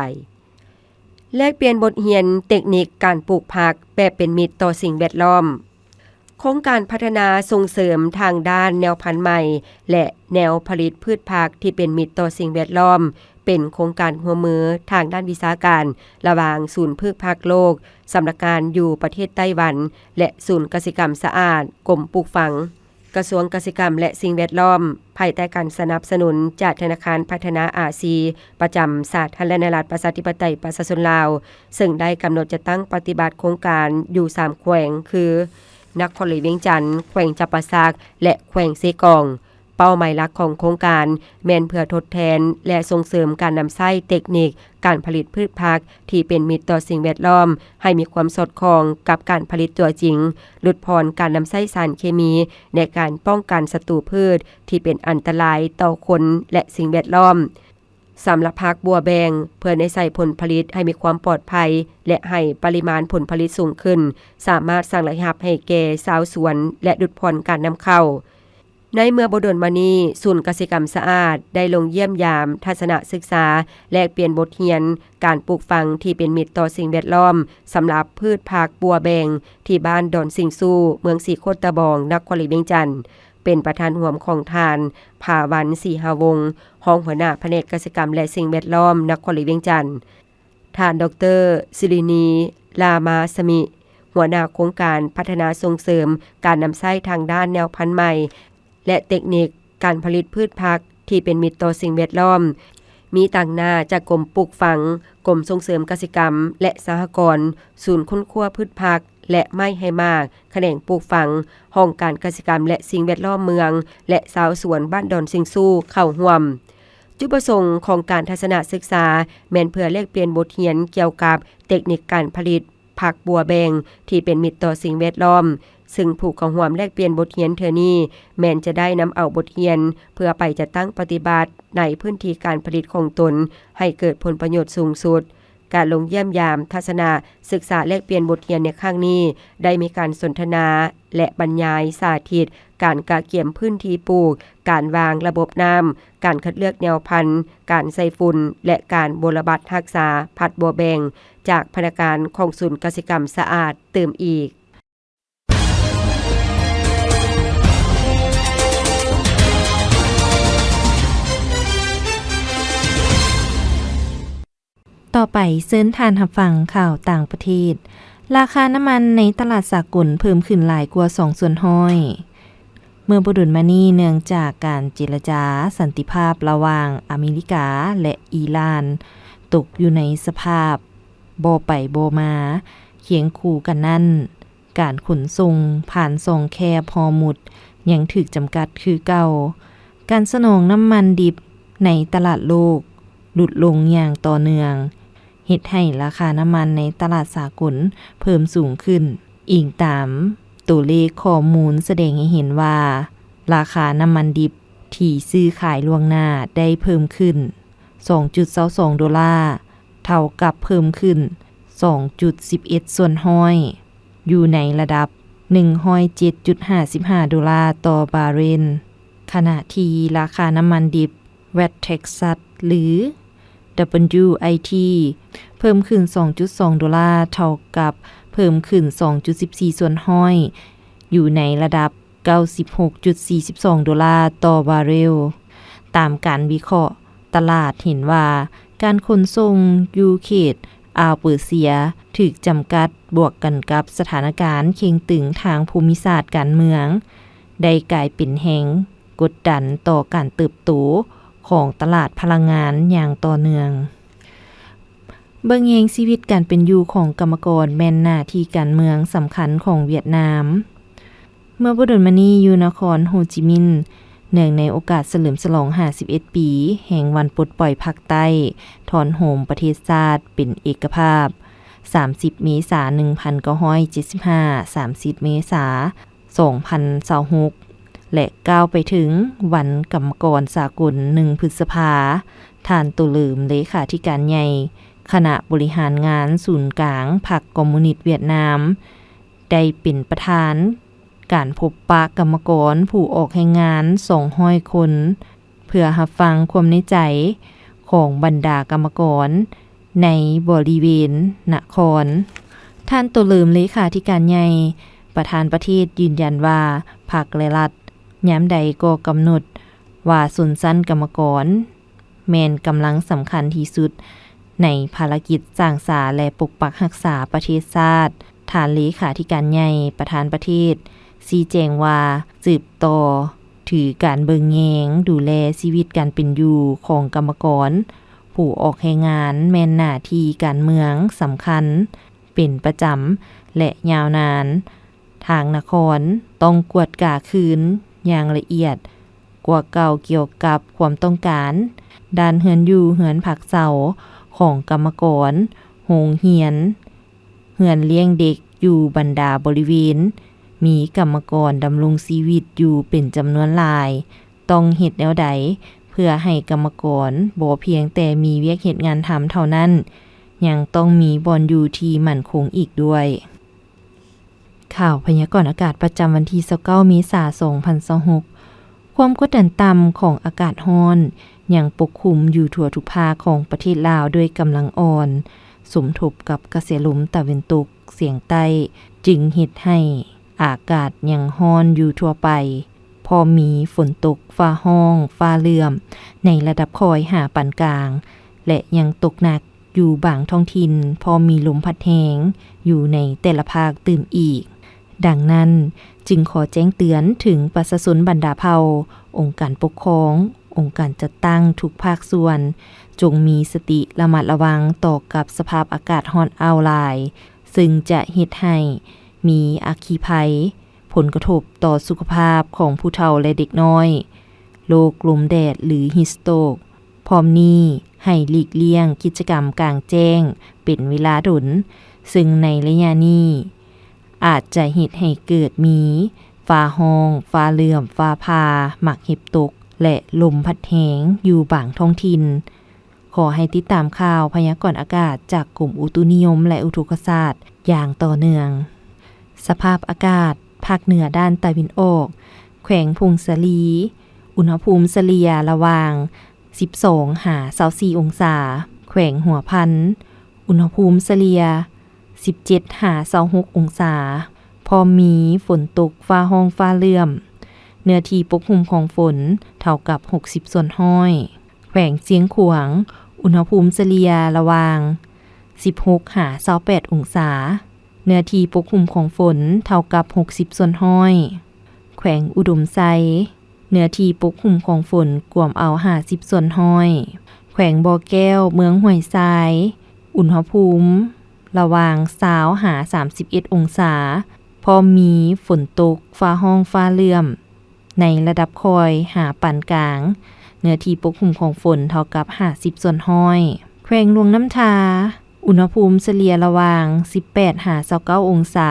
ແລກປ່ຽນບົດຮຽນເຕັກນິກການປູກຜັກແບບເປັນມິດຕໍ່ສິ່ງແວດລ້ອມ. ໂຄງການພັດທະນາສົ່ງເສີມທາງດ້ານແນວພັນໃໝ່ ແລະ ແນວຜະລິດພືດຜັກທີ່ເປັນມິດຕໍ່ສິ່ງແວດລ້ອມ ເປັນໂຄງການຮ່ວມມືທາງດ້ານວິຊາການ ລະຫວ່າງສູນພືດຜັກໂລກ ສຳນັກງານຢູ່ປະເທດໄຕ້ຫວັນ ແລະ ສູນກະສິກຳສະອາດ ກົມປູກຝັງ ກະຊວງກະສິກຳ ແລະ ສິ່ງແວດລ້ອມ ພາຍໃຕ້ການສະໜັບສະໜູນຈາກທະນາຄານພັດທະນາອາຊີ ປະຈຳສາທາລະນະລັດ ປະຊາທິປະໄຕ ປະຊາຊົນລາວ, ເຊິ່ງໄດ້ກຳນົດຈັດຕັ້ງປະຕິບັດໂຄງການຢູ່ສາມແຂວງ ຄື ນະຄອນຫຼວງວຽງຈັນ, ແຂວງຈຳປາສັກ ແລະ ແຂວງເຊກອງ. ເປົ້າໝາຍຫຼັກຂອງໂຄງການແມ່ນເພື່ອທົດແທນ ແລະ ສົ່ງເສີມການນຳໃຊ້ເຕັກນິກການຜະລິດພືດຜັກທີ່ເປັນມິດຕໍ່ສິ່ງແວດລ້ອມ ໃຫ້ມີຄວາມສອດຄ່ອງກັບການຜະລິດຕົວຈິງ, ຫຼຸດຜ່ອນການນຳໃຊ້ສານເຄມີໃນການປ້ອງກັນສັດຕູພືດທີ່ເປັນອັນຕະລາຍຕໍ່ຄົນ ແລະ ສິ່ງແວດລ້ອມ. ສຳລັບຜັກບົວແບງ ເພື່ອໃນໃສ່ຜົນຜະລິດໃຫ້ມີຄວາມປອດໄພ ແລະ ໃຫ້ປະລິມານຜົນຜະລິດສູງຂຶ້ນ, ສາມາດສ້າງລາຍຮັບໃຫ້ແກ່ຊາວສວນ ແລະ ຫຼຸດຜ່ອນການນຳເຂົ້າ. ໃນເມື່ອບໍ່ດົນມານີ້, ສູນກະສິກຳສະອາດໄດ້ລົງຢ້ຽມຢາມ, ທັດສະນະສຶກສາ, ແລກປ່ຽນບົດຮຽນການປູກຝັງທີ່ເປັນມິດຕໍ່ສິ່ງແວດລ້ອມ ສຳລັບພືດຜັກບົວແບງ ທີ່ບ້ານດອນຊິງຊູ່, ເມືອງສີໂຄດຕະບອງ, ນະຄອນຫຼວງວຽງຈັນ. ເປັນປະທານຮ່ວມຂອງທ່ານ ພາວັນ ສີຫາວົງ, ຮອງຫົວໜ້າພະແນກກະສິກຳ ແລະ ສິ່ງແວດລ້ອມ ນະຄອນຫຼວງວຽງຈັນ, ທ່ານ ດອກເຕີ ສິລິນີ ລາມາສະມິ, ຫົວໜ້າໂຄງການພັດທະນາສົ່ງເສີມການນຳໃຊ້ທາງດ້ານແນວພັນໃໝ່ ແລະ ເຕັກນິກການຜະລິດພືດຜັກທີ່ເປັນມິດຕໍ່ສິ່ງແວດລ້ອມ, ມີຕາງໜ້າຈາກກົມປູກຝັງ, ກົມສົ່ງເສີມກະສິກຳ ແລະ ສະຫະກອນ, ສູນຄົ້ນຄວ້າພືດຜັກ ແລະ ໄມ້ໃຫ້ໝາກ, ຂະແໜງປູກຝັງ, ຫ້ອງການກະສິກຳ ແລະ ສິ່ງແວດລ້ອມເມືອງ ແລະ ຊາວສວນບ້ານດອນຊິງຊູ່ເຂົ້າຮ່ວມ. ຈຸດປະສົງຂອງການທັດສະນະສຶກສາ ແມ່ນເພື່ອແລກປ່ຽນບົດຮຽນກ່ຽວກັບເຕັກນິກການຜະລິດຜັກບົວແບງທີ່ເປັນມິດຕໍ່ສິ່ງແວດລ້ອມ, ຊຶ່ງຜູ້ເຂົ້າຮ່ວມແລກປ່ຽນບົດຮຽນເທື່ອນີ້ ແມ່ນຈະໄດ້ນຳເອົາບົດຮຽນເພື່ອໄປຈັດຕັ້ງປະຕິບັດໃນພື້ນທີ່ການຜະລິດຂອງຕົນ ໃຫ້ເກີດຜົນປະໂຫຍດສູງສຸດ. ການລົງຢ້ຽມຢາມທັດສະນະສຶກສາແລກປ່ຽນບົດຮຽນໃນຄັ້ງນີ້ ໄດ້ມີການສົນທະນາ ແລະ ບັນຍາຍສາທິດການກະກຽມພື້ນທີ່ປູກ, ການວາງລະບົບນ້ຳ, ການຄັດເລືອກແນວພັນ, ການໃສ່ຝຸ່ນ ແລະ ການບົວລະບັດຮັກສາຜັກບົວແບງ ຈາກພະນັກງານຂອງສູນກະສິກຳສະອາດຕື່ມອີກ. ຕໍ່ໄປເຊີນທ່ານຮັບຟັງຂ່າວຕ່າງປະເທດ. ລາຄານ້ຳມັນໃນຕະຫຼາດສາກົນເພີ່ມຂຶ້ນຫຼາຍກວ່າສອງສ່ວນຮ້ອຍ ເມື່ອບໍ່ດົນມານີ້ ເນື່ອງຈາກການເຈລະຈາສັນຕິພາບລະຫວ່າງອາເມລິກາ ແລະ ອີຣານ ຕົກຢູ່ໃນສະພາບບໍ່ໄປບໍ່ມາ. ຄຽງຄູ່ກັນນັ້ນ, ການຂົນສົ່ງຜ່ານຊ່ອງແຄບຮໍມຸດຍັງຖືກຈຳກັດຄືເກົ່າ. ການສະໜອງນ້ຳມັນດິບໃນຕະຫຼາດໂລກຫຼຸດລົງຢ່າງຕໍ່ເນື່ອງ ເຮັດໃຫ້ລາຄານ້ຳມັນໃນຕະຫຼາດສາກົນເພີ່ມສູງຂຶ້ນ. ອີງຕາມໂຕເລກຂໍ້ມູນສະແດງໃຫ້ເຫັນວ່າ ລາຄານ້ຳມັນດິບທີ່ຊື້ຂາຍລ່ວງໜ້າໄດ້ເພີ່ມຂຶ້ນສອງຈຸດຊາວສອງໂດລາ, ເທົ່າກັບເພີ່ມຂຶ້ນສອງຈຸດສິບເອັດສ່ວນຮ້ອຍ ຢູ່ໃນລະດັບໜຶ່ງຮ້ອຍເຈັດຈຸດຫ້າສິບຫ້າໂດລາຕໍ່ບາເຣນ, ຂະນະທີ່ລາຄານ້ຳມັນດິບ West Texas ຫຼື WTI ເພີ່ມຂຶ້ນສອງຈຸດສອງໂດລາ, ເທົ່າກັບເພີ່ມຂຶ້ນສອງຈຸດສິບສີ່ສ່ວນຮ້ອຍ ຢູ່ໃນລະດັບ ເກົ້າສິບຫົກຈຸດສີ່ສິບສອງໂດລາຕໍ່ບາເຣວ. ຕາມການວິເຄາະ, ຕະຫຼາດເຫັນວ່າການຂົນສົ່ງຢູ່ເຂດອ່າວເປີເຊຍຖືກຈຳກັດ, ບວກກັນກັບສະຖານະການເຄັ່ງຕຶງທາງພູມິສາດການເມືອງ ໄດ້ກາຍເປັນແຮງກົດດັນຕໍ່ການເຕີບໂຕຂອງຕະຫຼາດພະລັງງານຢ່າງຕໍ່ເນື່ອງ. ເບິ່ງແຍງຊີວິດການເປັນຢູ່ຂອງກຳມະກອນແມ່ນໜ້າທີ່ການເມືອງສຳຄັນຂອງຫວຽດນາມ. ເມື່ອບໍ່ດົນມານີ້ຢູ່ນະຄອນໂຮຈິມິນ, ເນື່ອງໃນໂອກາດສະເຫຼີມສະຫຼອງຫ້າສິບເອັດປີແຫ່ງວັນປົດປ່ອຍພາກໃຕ້, ທ້ອນໂຮມປະເທດຊາດເປັນເອກະພາບ, ສາມສິບເມສາໜຶ່ງພັນເກົ້າຮ້ອຍເຈັດສິບຫ້າ, ສາມສິບເມສາສອງພັນຊາວຫົກ ແລະ ກ້າວໄປເຖິງວັນກຳມະກອນສາກົນ ໜຶ່ງພຶດສະພາ, ທ່ານ ໂຕເຫຼີມ ເລຂາທິການໃຫຍ່ຄະນະບໍລິຫານງານສູນກາງພັກຄອມມູນິດຫວຽດນາມ ໄດ້ເປັນປະທານການພົບປະກຳມະກອນຜູ້ອອກແຮງງານສອງຮ້ອຍຄົນ ເພື່ອຮັບຟັງຄວາມໃນໃຈຂອງບັນດາກຳມະກອນໃນບໍລິເວນນະຄອນ. ທ່ານ ໂຕເຫຼີມ ເລຂາທິການໃຫຍ່ ປະທານປະເທດ ຢືນຢັນວ່າ ພັກ ແລະ ລັດ ຍາມໃດກໍກຳນົດວ່າຊົນຊັ້ນກຳມະກອນ ແມ່ນກຳລັງສຳຄັນທີ່ສຸດໃນພາລະກິດສ້າງສາ ແລະ ປົກປັກຮັກສາປະເທດຊາດ. ທ່ານເລຂາທິການໃຫຍ່ ປະທານປະເທດ ຊີ້ແຈງວ່າ ສືບຕໍ່ຖືການເບິ່ງແຍງດູແລຊີວິດການເປັນຢູ່ຂອງກຳມະກອນຜູ້ອອກແຮງງານ ແມ່ນໜ້າທີ່ການເມືອງສຳຄັນເປັນປະຈຳ ແລະ ຍາວນານ. ທາງນະຄອນຕ້ອງກວດກາຄືນຢ່າງລະອຽດກວ່າເກົ່າກ່ຽວກັບຄວາມຕ້ອງການດ້ານເຮືອນຢູ່ເຮືອນພັກເຊົາຂອງກຳມະກອນໂຮງຮຽນ, ເຮືອນລ້ຽງເດັກຢູ່ບັນດາບໍລິເວນ ມີກຳມະກອນດຳລົງຊີວິດຢູ່ເປັນຈຳນວນຫຼາຍ, ຕ້ອງເຮັດແນວໃດເພື່ອໃຫ້ກຳມະກອນບໍ່ພຽງແຕ່ມີວຽກເຮັດງານທຳເທົ່ານັ້ນ, ຍັງຕ້ອງມີບ່ອນຢູ່ທີ່ໝັ້ນຄົງອີກດ້ວຍ. ຂ່າວພະຍາກອນອາກາດປະຈຳວັນທີຊາວເກົ້າ ເມສາ ສອງພັນຊາວຫົກ. ຄວາມກົດດັນຕ່ຳຂອງອາກາດຮ້ອນຍັງປົກຄຸມຢູ່ທົ່ວທຸກພາກຂອງປະເທດລາວດ້ວຍກຳລັງອ່ອນ, ສົມທົບກັບກະແສລົມຕາເວັນຕົກສຽງໃຕ້, ຈຶ່ງເຮັດໃຫ້ອາກາດຍັງຮ້ອນຢູ່ທົ່ວໄປ, ພ້ອມມີຝົນຕົກ, ຟ້າຮ້ອງ, ຟ້າເຫຼື້ອມໃນລະດັບຄ່ອຍຫາປານກາງ ແລະ ຍັງຕົກໜັກ ຢູ່ບາງທ້ອງຖິ່ນ ພ້ອມມີລົມພັດແຮງຢູ່ໃນແຕ່ລະພາກຕື່ມອີກ. ດັ່ງນັ້ນ, ຈຶ່ງຂໍແຈ້ງເຕືອນເຖິງປະຊາຊົນບັນດາເຜົ່າ, ອົງການປົກຄອງ, ອົງການຈັດຕັ້ງທຸກພາກສ່ວນ, ຈົ່ງມີສະຕິລະມັດລະວັງຕໍ່ກັບສະພາບອາກາດຮ້ອນອ້າວຫຼາຍ, ເຊິ່ງຈະເຮັດໃຫ້ມີອັກຄີໄພ, ຜົນກະທົບຕໍ່ສຸຂະພາບຂອງຜູ້ເຖົ້າ ແລະ ເດັກນ້ອຍ, ໂລກລົມແດດ ຫຼື heat stroke. ພ້ອມນີ້, ໃຫ້ຫຼີກລ່ຽງກິດຈະກຳກາງແຈ້ງເປັນເວລາດົນ, ເຊິ່ງໃນໄລຍະນີ້ອາດຈະເຮັດໃຫ້ເກີດມີຟ້າຮ້ອງ, ຟ້າເຫຼື້ອມ, ຟ້າຜ່າ, ໝາກເຫັບຕົກ ແລະ ລົມພັດແຮງຢູ່ບາງທ້ອງຖິ່ນ. ຂໍໃຫ້ຕິດຕາມຂ່າວພະຍາກອນອາກາດຈາກກົມອຸຕຸນິຍົມ ແລະ ອຸທົກກະສາດຢ່າງຕໍ່ເນື່ອງ. ສະພາບອາກາດ ພາກເໜືອດ້ານຕາເວັນອອກ, ແຂວງຜົ້ງສາລີ, ອຸນຫະພູມສະເລ່ຍລະຫວ່າງສິບສອງຫາຊາວສີ່ອົງສາ, ແຂວງຫົວພັນ, ອຸນຫະພູມສະເລ່ຍສິບເຈັດຫາຊາວຫົກອົງສາ, ພ້ອມມີຝົນຕົກ, ຟ້າຮ້ອງ, ຟ້າເຫຼື້ອມ, ເນື້ອທີ່ປົກຫຸ້ມຂອງຝົນເທົ່າກັບຫົກສິບສ່ວນຮ້ອຍ. ແຂວງຊຽງຂວາງ, ອຸນຫະພູມສະເລ່ຍລະຫວ່າງສິບຫົກຫາຊາວແປດອົງສາ, ເນື້ອທີ່ປົກຫຸ້ມຂອງຝົນເທົ່າກັບຫົກສິບສ່ວນຮ້ອຍ. ແຂວງອຸດົມໄຊ, ເນື້ອທີ່ປົກຫຸ້ມຂອງຝົນກວມເອົາຫ້າສິບສ່ວນຮ້ອຍ. ແຂວງບໍ່ແກ້ວ, ເມືອງຫ້ວຍຊາຍ, ອຸນຫະພູມລະຫວ່າງຊາວຫາສາມສິບເອັດອົງສາ, ພ້ອມມີຝົນຕົກ, ຟ້າຮ້ອງ, ຟ້າເຫຼື້ອມ ໃນລະດັບຄ່ອຍຫາປານກາງ, ເນື້ອທີ່ປົກຫຸ້ມຂອງຝົນເທົ່າກັບຫ້າສິບສ່ວນຮ້ອຍ. ແຂວງຫຼວງນ້ຳທາ, ອຸນຫະພູມສະເລ່ຍລະຫວ່າງສິບແປດຫາຊາວເກົ້າອົງສາ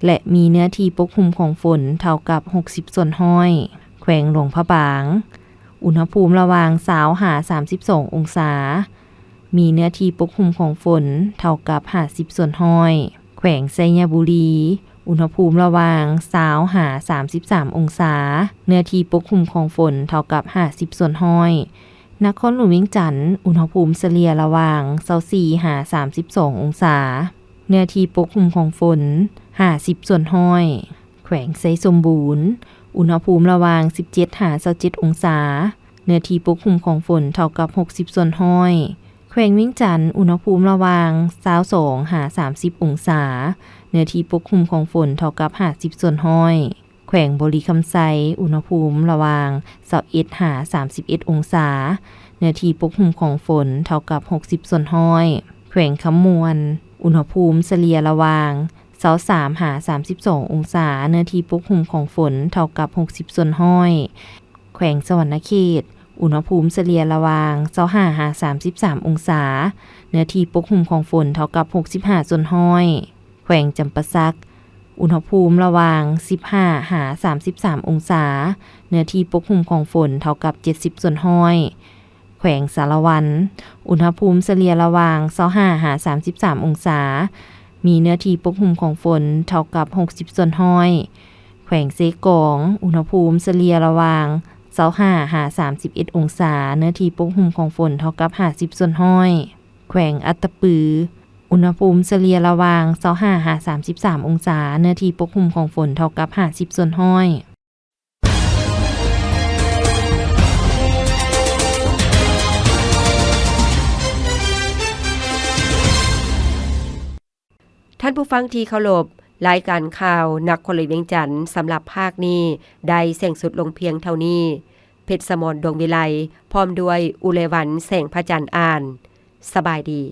ແລະ ມີເນື້ອທີ່ປົກຫຸ້ມຂອງຝົນເທົ່າກັບຫົກສິບສ່ວນຮ້ອຍ. ແຂວງຫຼວງພະບາງ, ອຸນຫະພູມລະຫວ່າງຊາວຫາສາມສິບສອງອົງສາ, ມີເນື້ອທີ່ປົກຫຸ້ມຂອງຝົນເທົ່າກັບຫ້າສິບສ່ວນຮ້ອຍ. ແຂວງໄຊຍະບູລີ, ອຸນຫະພູມລະຫວ່າງຊາວຫາສາມສິບສາມອົງສາ, ເນື້ອທີ່ປົກຫຸ້ມຂອງຝົນເທົ່າກັບຫ້າສິບສ່ວນຮ້ອຍ. ນະຄອນຫຼວງວຽງຈັນ, ອຸນຫະພູມສະເລ່ຍລະຫວ່າງຊາວສີ່ຫາສາມສິບສອງອົງສາ, ເນື້ອທີ່ປົກຫຸ້ມຂອງຝົນຫ້າສິບສ່ວນຮ້ອຍ. ແຂວງໄຊສົມບູນ, ອຸນຫະພູມລະຫວ່າງສິບເຈັດຫາຊາວເຈັດອົງສາ, ເນື້ອທີ່ປົກຫຸ້ມຂອງຝົນເທົ່າກັບຫົກສິບສ່ວນຮ້ອຍ. ແຂວງວຽງຈັນ, ອຸນຫະພູມລະຫວ່າງຊາວສອງຫາສາມສິບອົງສາ, ເນື້ອທີ່ປົກຫຸ້ມຂອງຝົນເທົ່າກັບຫ້າສິບສ່ວນຮ້ອຍ. ແຂວງບໍລິຄຳໄຊ, ອຸນຫະພູມລະຫວ່າງຊາວເອັດຫາສາມສິບເອັດອົງສາ, ເນື້ອທີ່ປົກຫຸ້ມຂອງຝົນເທົ່າກັບຫົກສິບສ່ວນຮ້ອຍ. ແຂວງຄຳມ່ວນ, ອຸນຫະພູມສະເລ່ຍລະຫວ່າງຊາວສາມຫາສາມສິບສອງອົງສາ, ເນື້ອທີ່ປົກຫຸ້ມຂອງຝົນເທົ່າກັບຫົກສິບສ່ວນຮ້ອຍ. ແຂວງສະຫວັນນະເຂດ, ອຸນຫະພູມສະເລ່ຍລະຫວ່າງຊາວຫ້າຫາສາມສິບສາມອົງສາ, ເນື້ອທີ່ປົກຫຸ້ມຂອງຝົນເທົ່າກັບຫົກສິບຫ້າສ່ວນຮ້ອຍ. ແຂວງຈຳປາສັກ, ອຸນຫະພູມລະຫວ່າງສິບຫ້າຫາສາມສິບສາມອົງສາ, ເນື້ອທີ່ປົກຫຸ້ມຂອງຝົນເທົ່າກັບເຈັດສິບສ່ວນຮ້ອຍ. ແຂວງສາລະວັນ, ອຸນຫະພູມສະເລ່ຍລະຫວ່າງຊາວຫ້າຫາສາມສິບສາມອົງສາ, ມີເນື້ອທີ່ປົກຫຸ້ມຂອງຝົນເທົ່າກັບຫົກສິບສ່ວນຮ້ອຍ. ແຂວງເຊກອງ, ອຸນຫະພູມສະເລ່ຍລະຫວ່າງຊາວຫ້າຫາສາມສິບເອັດອົງສາ, ເນື້ອທີ່ປົກຫຸ້ມຂອງຝົນເທົ່າກັບຫ້າສິບສ່ວນຮ້ອຍ. ແຂວງອັດຕະປື, ອຸນຫະພູມສະເລ່ຍລະຫວ່າງຊາວຫ້າຫາສາມສິບສາມອົງສາ, ເນື້ອທີ່ປົກຫຸ້ມຂອງຝົນເທົ່າກັບຫ້າສິບສ່ວນຮ້ອຍ. ທ່ານຜູ້ຟັງທີ່ເຄົາລົບ, ລາຍການຂ່າວນະຄອນຫຼວງວຽງຈັນສຳລັບພາກນີ້ໄດ້ສິ້ນສຸດລົງພຽງເທົ່ານີ້. ເພັດສະໝອນ ດວງວິໄລ ພ້ອມດ້ວຍ ອຸເລວັນ ແສງພະຈັນ ອ່ານ. ສະບາຍດີ.